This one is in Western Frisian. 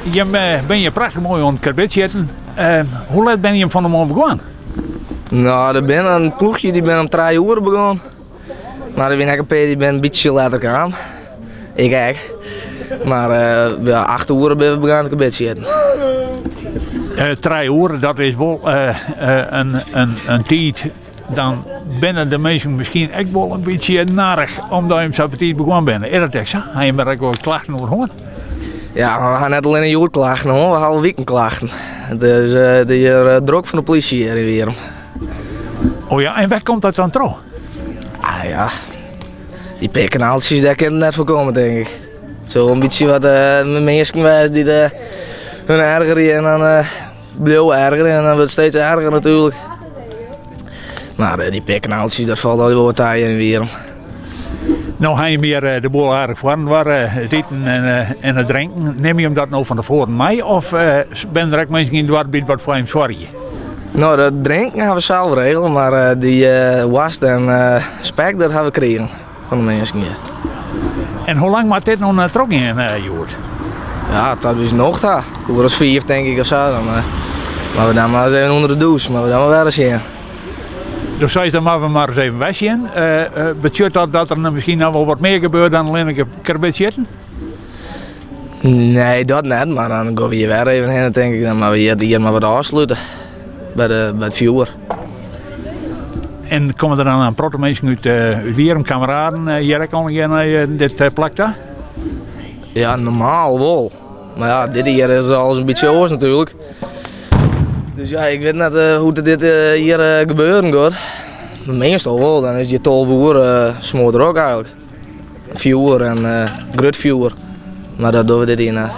Jim binne hjir prachtich moai oan it karbidsjitten. Hoe let binne jim fan 'e moarn begûn? No, der binne in ploechje dy binne om trije oere begûn. Mar der wiene ek in pear dy binne in bytsje letter kaam. Ik ek. Mar ja, acht oere binne we begûn te karbidsjitten. Trije oere, dat is wol in tiid. Dan binne de minsken miskien ek wol in bytsje narich omdat jim sa betiid begûn binne. Is dat ek sa? Ha jim der ek wol klachten oer hân? Ja, we ha net allinne hjoed klachten hân, we ha al wiken klachten. Dus it is hjir drok fan de plysje hjir yn Wierum. Oh ja, en wêr komt dat dan troch? Ah ja, dy pear kanaaltsjes, dêr kin it net foarkomme tink ik. It sil wol in bytsje wat minsken wêze dy't hun ergerje en dan bliuwe ergerje en dan wurdt it steeds erger natuerlik. Mar dy pear kanaaltsjes, dat falt altyd wol wat ta hjir yn Wierum. No ha jim hjir de boel aardich foarinoar, it iten en it drinken. Nimme jim dat no fan tefoaren mei of binne der ek minsken yn it doarp dy't wat foar jim soargje? No, dat drinken ha we sels regele, mar dy woarst en spek dat ha we krigen fan de minsken hjir. En hoe lang moat dit no noch trochgean hjoed? Ja, tot we ús nocht ha. Oer as fiif tink ik of sa. Dan moatte we dan mar ris even ûnder de dûs. Moatte we dan mar wer ris sjen. Do seist dan moatte we mar ris even wer sjen. Betsjut dat dat der miskien noch wol wat mear gebeurt dan allinnich karbidsjitten? Nee, dat net, mar dan gean we hjir wer even hinne tink ik. Dan moatte we hjir, hjir mar wat ôfslute by, de, by it fjoer. En komme der dan in protte minsken út, út Wierum, kameraden, hjir ek al nei dit plak ta? Ja, normaal wol. Mar ja, dit jier is alles in bytsje oars natuerlik. Dus ja, ik wit net hoe't dit jier gebeuren giet. Meastal wol, dan is it hjir 12 oere smoardrok eigentlik. Fjoer en grut fjoer. Mar dat dogge we dit jier net.